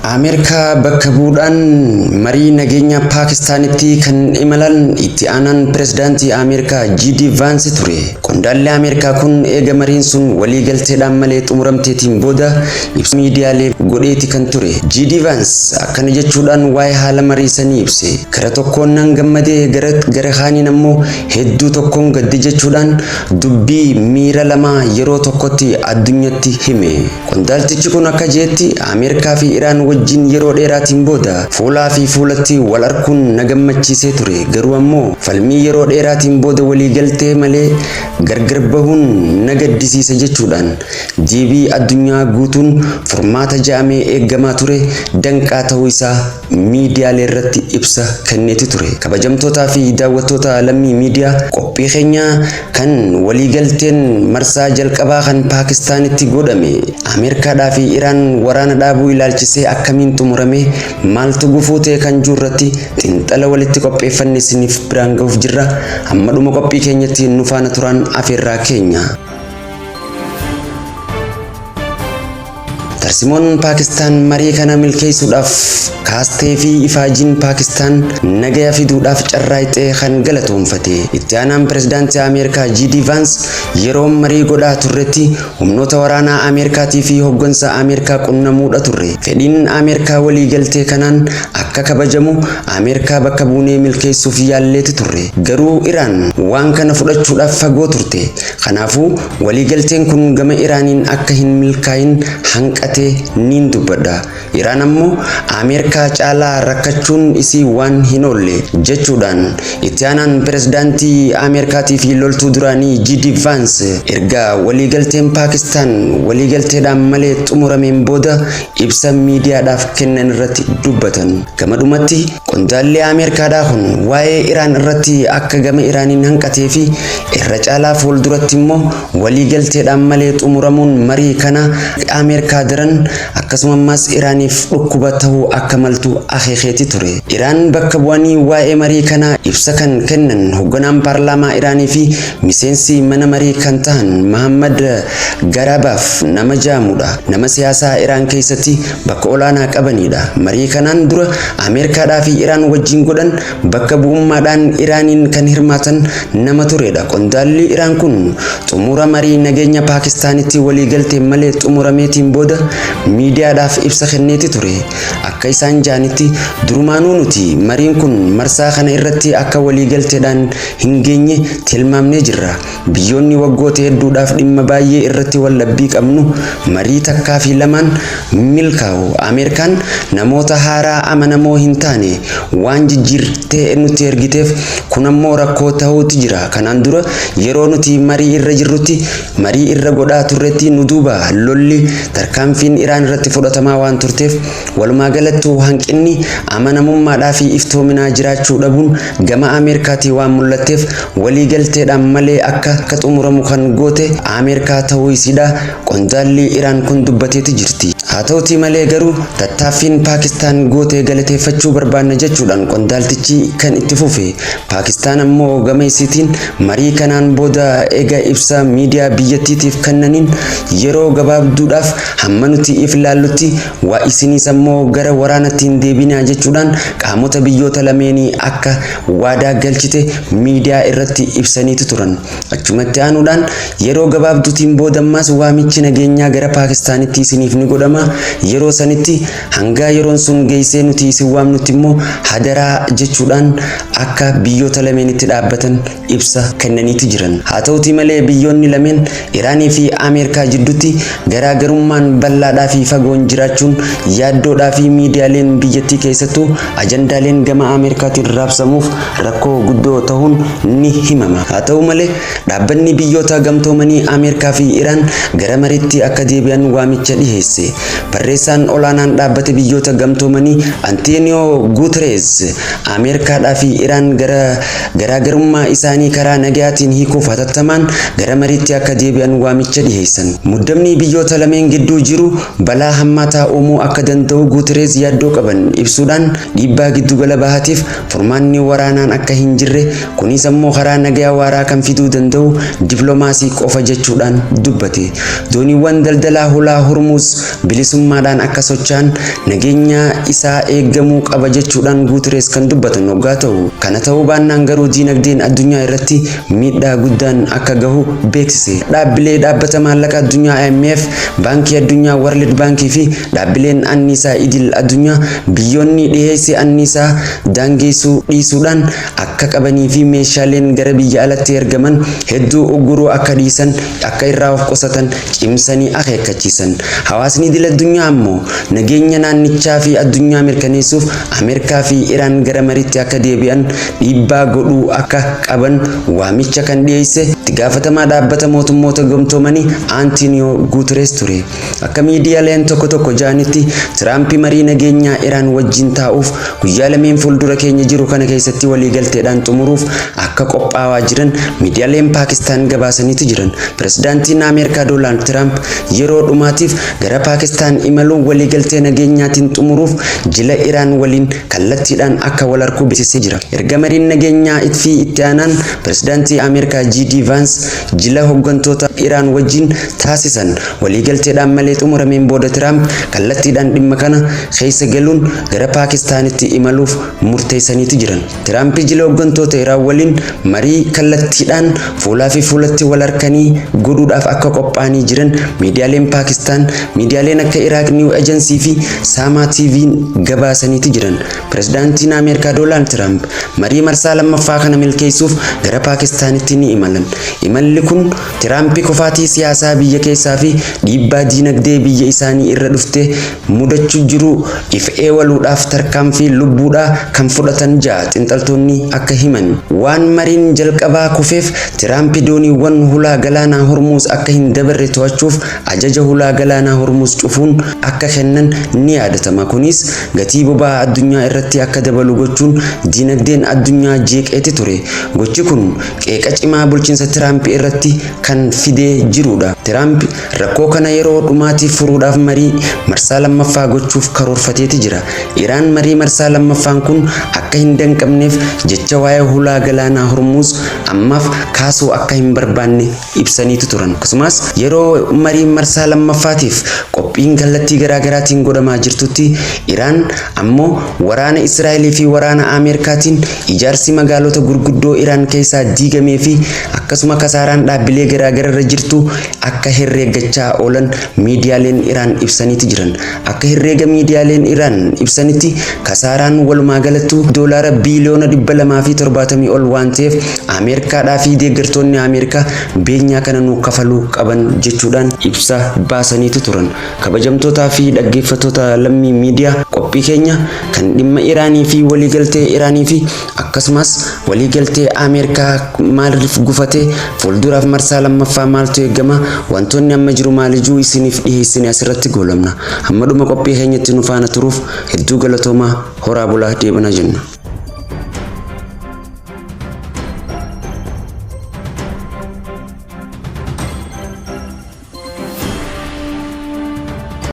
Ameerikaa bakka bu'uudhaan marii nageenya Paakistaanitti kan imalan itti aanaan pirezidaantii Ameerikaa J.D. Vaansi ture. Qondaalli Ameerikaa kun eega mariin sun waliigalteedhaan malee xumuramteetiin booda ibsa miidiyaalee godheeti kan ture. J.D. Vaans akkana jechuudhaan waa'ee haala marii sanii ibse. Gara tokkoon nan gammadee, gara kaaniin ammoo hedduu tokkoon gadde jechuudhaan dubbii miira lamaa yeroo tokkotti addunyatti hime. Qondaaltichi kun akka jeetti, Ameerikaa fi Iraan wajjin yeroo dheeraatiin booda fuulaa fi fuulatti wal arkuun na gammachiisee ture. Garuu ammoo falmii yeroo dheeraatiin booda waliigaltee malee gargar bahuun na gaddisiisa jechuudhaan deebii addunyaa guutuun furmaata ja'amee eeggamaa ture danqaa ta'uu isaa miidiyaalee irratti ibsa kenneeti ture. Kabajamtootaa fi daawwattoota Lammii Miidiyaa, qophii keenya kan waliigalteen marsaa jalqabaa kan Paakistaanitti godhame Ameerikaadhaa fi Iraan waraana dhaabuu ilaalchisee akkamiin xumurame, maaltu gufuu ta'e kan jiru irratti xiinxala walitti qopheeffanne isiniif biraan gahuuf jirra. Hamma dhuma qophii keenyatti nu faana turaan afeerraa keenya. Tarsimoon Paakistaan marii kana milkeessuudhaaf kaastee fi ifaajiin Paakistaan nagaya fiduudhaaf carraaqxee kan galatoomfate itti aanaan pirezidaantii Ameerikaa J.D. Vance, yeroo marii godhaa turretti humnoota waraanaa Ameerikaatii fi hoggansa Ameerikaa qunnamuudha turre. Fedhiin Ameerikaa walii galtee kanaan akka kabajamu Ameerikaa bakka buunee milkeessuuf yaalleeti turre. Garuu Iraan waan kana fudhachuudhaaf fagoo turte. Kanaafuu waliigalteen kun gama Iraaniin akka hin milkaa'in hanqate niin dubbadha. Iraan ammoo Ameerikaa caalaa rakkachuun isii waan hin oolle jechuudhaan itti aanaan pirezidaantii Ameerikaatii fi loltuu duraanii J.D. Vance erga waliigalteen Paakistaan waliigalteedhaan malee xumurameen booda ibsa miidiyaadhaaf kennan irratti dubbatan. Gama dhumatti qondaalli Ameerikaadhaa kun waa'ee Iraan irratti akka gama Iraaniin hanqatee fi irra caalaa fuulduratti immoo waliigalteedhaan malee xumuramuun marii kana Ameerikaa daran akkasuma ammas Iraaniif dhukkuba ta'uu akka maltu akeekeeti ture. Iraan bakka bu'anii waa'ee marii kanaa ibsa kan kennan hoogganaan paarlaamaa Iraanii fi miseensi mana marii kan tahan Mahammad Garabaaf nama jedhamudha. Nama siyaasaa Iraan keessatti bakka olaanaa qabanidha. Marii kanaan dura Ameerikaadhaa fi Iraan wajjin godhan bakka bu'ummaadhaan Iraaniin kan hirmaatan nama turedha. Qondaalli Iraan kun xumura marii nageenya Paakistaanitti waliigaltee malee xumurameetiin booda miidiyaadhaaf ibsa kenneeti ture. Akka isaan ja'anitti, durumaanuu nuti mariin kun marsaa kana irratti akka waliigalteedhaan hin geenye tilmaamnee jirra. Biyyoonni waggoota hedduudhaaf dhimma baay'ee irratti waldhabbii qabnu marii takkaa fi lamaan milkaa'u. Ameerikaan namoota haaraa amanamoo hin taane waan jijjiirtee nutti ergiteef kun ammoo rakkoo ta'uutti jira. Kanaan dura yeroo nuti marii irra jirrutti, marii irra godhaa turretti nu duuba lolli tarkaanfiin Iraan irratti fudhatamaa waan turteef, walumaa galattuu hanqinni amanamummaadhaa fi iftoominaa jiraachuu dhabuun gama Ameerikaatii waan mul'atteef waliigalteedhaan malee akka xumuramu kan goote Ameerikaa ta'uu isiidha qondaalli Iraan kun dubbateeti jirti. Haa ta'utii malee garuu tattaaffiin Paakistaan goote galateeffachuu barbaanna jechuudhaan qondaaltichi kan itti fufe. Paakistaan ammoo gama isiitiin marii kanaan booda ega ibsa miidiyaa biyyattiitiif kennaniin yeroo gabaabduudhaaf hamma nuti if laallutti waa isiniis ammoo gara waraanatti hin deebinaa jechuudhaan qaamota biyyoota lameenii akka waadaa galchite miidiyaa irratti ibsaniitu turan. Achumatti aanuudhaan yeroo gabaabduutiin booda ammaas waamichi nageenyaa gara Paakistaanitti isiniif ni godhama. Yeroo sanitti hanga yeroon sun geessee nuti isin waamnutti immoo hadaraa jechuudhaan akka biyyoota lameenitti dhaabbatan ibsa kennaniitu jiran. Haa ta'utii malee biyyoonni lameen Iraanii fi Ameerikaa jidduutti garaagarummaan bal'aadhaa fi fagoon jiraachuun yaaddoodhaa fi miidiyaaleen biyyattii keessattuu ajandaaleen gama Ameerikaatiin raabsamuuf rakkoo guddoo ta'uun ni himama. Haa ta'u malee dhaabbanni biyyoota gamtoomanii Ameerikaa fi Iraan gara mariitti akka deebi'an waamicha dhiheesse. Barreessaan olaanaan dhaabbata biyyoota gamtoomanii Antonio Guterres Ameerikaadhaa fi Iraan gara garaagarummaa isaanii karaa nagayaatiin hiikuuf hatattamaan gara mariitti akka deebi'an waamicha dhiheessan. Muddamni biyyoota lameen gidduu jiru balaa hammaataa uumuu akka danda'u Guterres yaaddoo qaban ibsuudhaan, dhiibbaa giddugala bahaatiif furmaanni waraanaan akka hin jirre, kunis ammoo karaa nagaya waaraa kan fiduu danda'u dippiloomaasii qofa jechuudhaan dubbate. Dooniiwwan daldalaa hulaa Hormuuz bilisummaa Bilisummaadhaan akka socho'an nageenya isaa eeggamuu qaba jechuudhaan Guuterees kan dubbatan hoggaa ta'u, kana ta'uu baannaan garuu diinagdeen addunyaa irratti miidhaa guddaan akka gahu beeksise. Dhaabbilee dhaabbata maallaqa addunyaa IMF, Baankii Addunyaa World Baankii fi dhaabbileen anniisaa idil addunyaa biyyoonni dhiheessii anniisaa daangeessuu dhiisuudhaan akka qabanii fi meeshaaleen gara biyya alatti ergaman hedduu ugguruu akka dhiisan akka irraa of qusatan cimsanii akeekkachiisan. Hawaasni idil addunyaa ammoo nageenya naannichaa fi addunyaa mirkaneessuuf Ameerikaa fi Iraan gara mariitti akka deebi'an dhiibbaa godhuu akka qaban waamicha kan dhiyeesse itti gaafatamaa dhaabbata mootummoota gamtoomanii Antoniyoo Guuterees ture. Akka miidiyaaleen tokko tokko ja'anitti, Tiraampi marii nageenyaa Iraan wajjin taa'uuf guyyaa lameen fuuldura keenya jiru kana keessatti waliigalteedhaan xumuruuf akka qophaawaa jiran miidiyaaleen Paakistaan gabaasaniitu jiran. Pirezidaantiin Ameerikaa Doonaald Tiraamp yeroo dhumaatiif gara Paakistaan imaluun waliigaltee nageenyaatiin xumuruuf jila Iraan waliin kallattiidhaan akka wal arguu beeksisee jira. Erga mariin nageenyaa fi itti aanaan pirezidaantii Ameerikaa J.D. Vance jila hooggantoota Iraan wajjin taasisan waliigalteedhaan malee xumurameen booda, Tiraamp kallattiidhaan dhimma kana keessa galuun gara Paakistaanitti imaluuf murteessaniitu jiran. Tiraamp jila hooggantoota Iraan waliin marii kallattiidhaan fuulaa fi fuulatti wal harkanii godhuudhaaf akka qophaa'anii jiran miidiyaaleen Paakistaan, miidiyaaleen akka Iraaq News Agency fi Saamaa TV'n gabaasaniitu jiran. Pirezidaantiin Ameerikaa Doonaald Tiraamp marii marsaa lammaffaa kana milkeessuuf gara Paakistaanitti ni imalan. Imalli kun Tiraamp kufaatii siyaasaa biyya keessaa fi dhiibbaa diinagdee biyya isaanii irra dhufte mudachuu jiru if eewaluudhaaf tarkaanfii lubbuudhaa kan fudhatan ja'a xiinxaltoonni akka himan. Waan mariin jalqabaa kufeef Tiraamp dooniiwwan hulaa galaanaa Hormuuz akka hin dabarre to'achuuf ajaja hulaa galaanaa Hormuuz cufuun akka kennan ni yaadatama. Kunis gatii boba'aa addunyaa irratti akka dabalu gochuun diinagdeen addunyaa jeeqeeti ture. Gochi kun qeeqa cimaa bulchiinsa Tiraamp irratti kan fidee jirudha. Tiraamp rakkoo kana yeroo dhumaatiif furuudhaaf marii marsaa lammaffaa gochuuf karoorfateeti jira. Iraan marii marsaa lammaffaan kun akka hin danqamneef jecha waa'ee hulaa galaanaa Hormuuz ammaaf kaasuu akka hin barbaanne ibsaniitu turan. Akkasumas yeroo marii marsaa lammaffaatiif qophiin kallattii garaagaraatiin godhamaa jirtutti, Iraan ammoo waraana Israa'elii fi waraana Ameerikaatiin ijaarsi magaalota gurguddoo Iraan keessaa diigamee fi akkasuma kasaaraan dhaabbilee garaagaraa irra jirtu akka herreeggachaa oolan miidiyaaleen Iraan ibsaniiti jiran. Akka herreega miidiyaaleen Iraan ibsanitti, kasaaraan walumaa galattu doolaara biiliyoona 270 ol waan ta'eef, Ameerikaadhaa fi deeggartoonni Ameerikaa beenyaa kana nuu kafaluu qaban jechuudhaan ibsa baasaniitu turan. Kabajamtootaa fi dhaggeeffattoota Lammii Miidiyaa, qophii keenya kan dhimma Iraanii fi waliigaltee Iraanii fi akkasumas waliigaltee Ameerikaa maaliif gufate, fuulduraaf marsaa lammaffaa maaltu eegama, wantoonni amma jiru maalijuu isiniif dhiheessine asirratti goolabna. Hamma dhuma qophii keenyatti nu faana turuuf hedduu galatoomaa, horaa bulaa, deebana jenna.